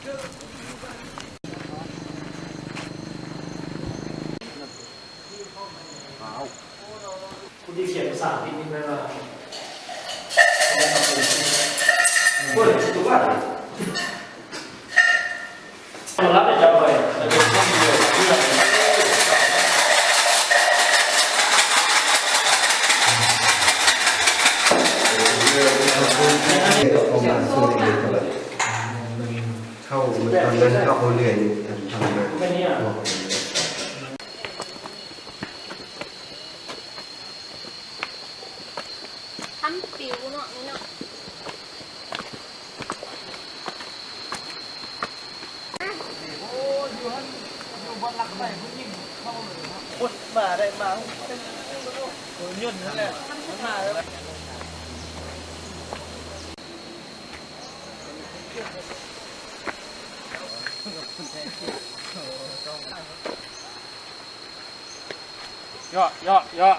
ຜູ້ທີ່ຂຽນພາສາອັງກິດນີ້ແປວ່າ ໂອ້ຍ ທຸກວັນ ເຂົ້າ ຕອນນັ້ນເຂົາເອົາເຫຼືອຢູ່ທາງໜ້າ ທຳປິວເນາະ ນີ້ເນາະ. ຄົນມາໄດ້ມາ ຍົນນັ້ນແຫຼະ ມັນມາແລ້ວ. ເຍາະ ເຍາະ ເຍາະ.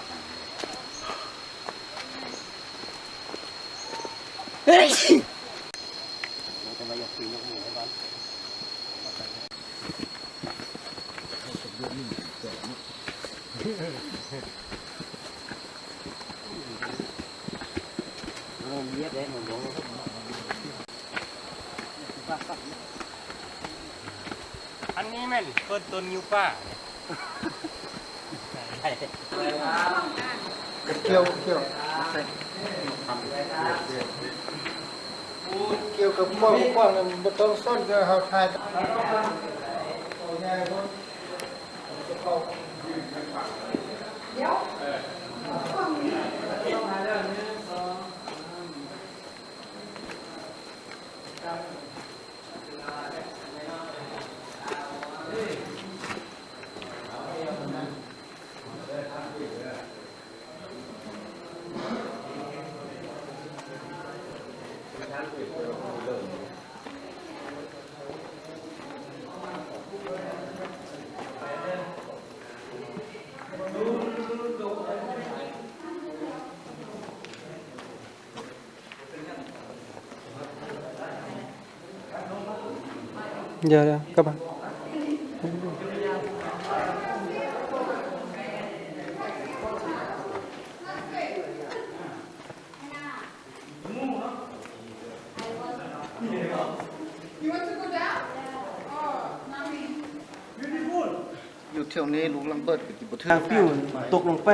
ອັນນີ້ແມ່ນເພິ່ນຕົ້ນງິ້ວປ່າ ກ່ຽວ ກ່ຽວ ກ່ຽວກັບພວກກວ້າງນັ້ນບໍ່ຕ້ອງສົນ ເຮົາຖ່າຍ. เดี๋ยว เดี๋ยว กลับมา You want to go down? Oh, mommy. Beautiful. ຢູ່ແຖວນີ້ລູກລຳເບີດກໍຊິບໍ່ຖືກ ທາງປິວຕົກລົງໄປ.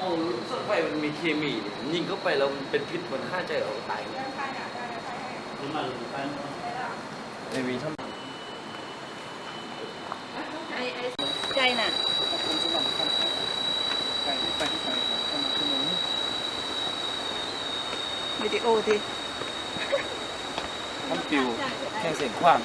ເອົາ ລົດໄຟມັນມີເຄມີ ຍິງເຂົ້າໄປແລ້ວມັນເປັນພິດ ມັນຫາຍໃຈອອກຕາຍ. ໃຈນະ ວິດີໂອຕິ ທຳປິວແຂງຊຽງຂວາງ.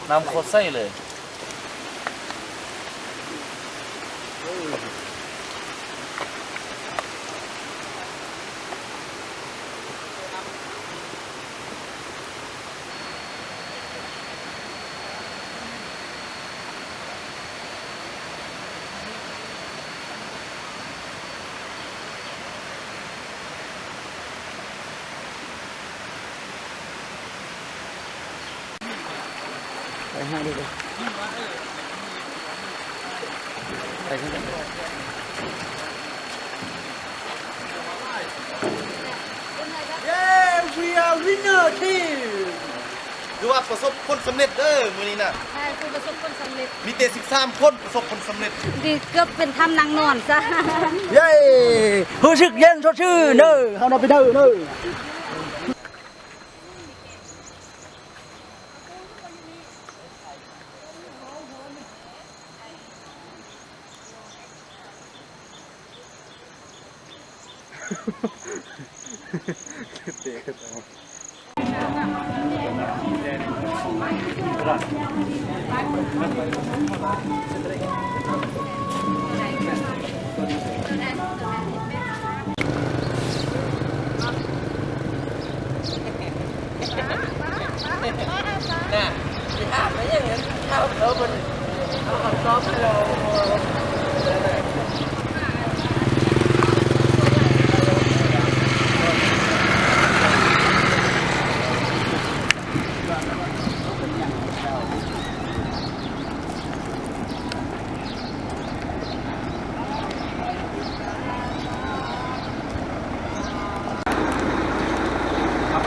ນ້ຳໂຄດໃສເລີຍ. ໄປຫາເດີ ໄປທາງໃດ? Yeah, we are winner team. ຖືວ່າປະສົບຜົນສຳເລັດເດີມື້ນີ້ນະ. ໃຊ່ ຜູ້ປະສົບຜົນສຳເລັດ ມີແຕ່ສິບສາມຄົນປະສົບຜົນສຳເລັດ. ດີ ເກືອບເປັນຖ້ຳນາງນອນຊະ. ເຢ້ ຮູ້ສຶກເຢັນສົດຊື່ນເດີ ເຮົານຳໄປເດີເດີ. ເຕະຂຶ້ນໄ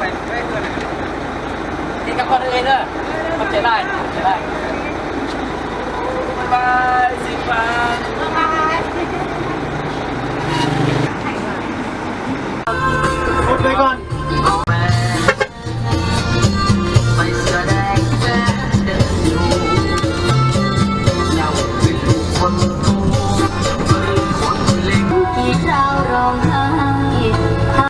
ປ. ກິນກັບກ່ອນເອີຍເດີ. ຂອບໃຈຫຼາຍ ຂອບໃຈຫຼາຍ.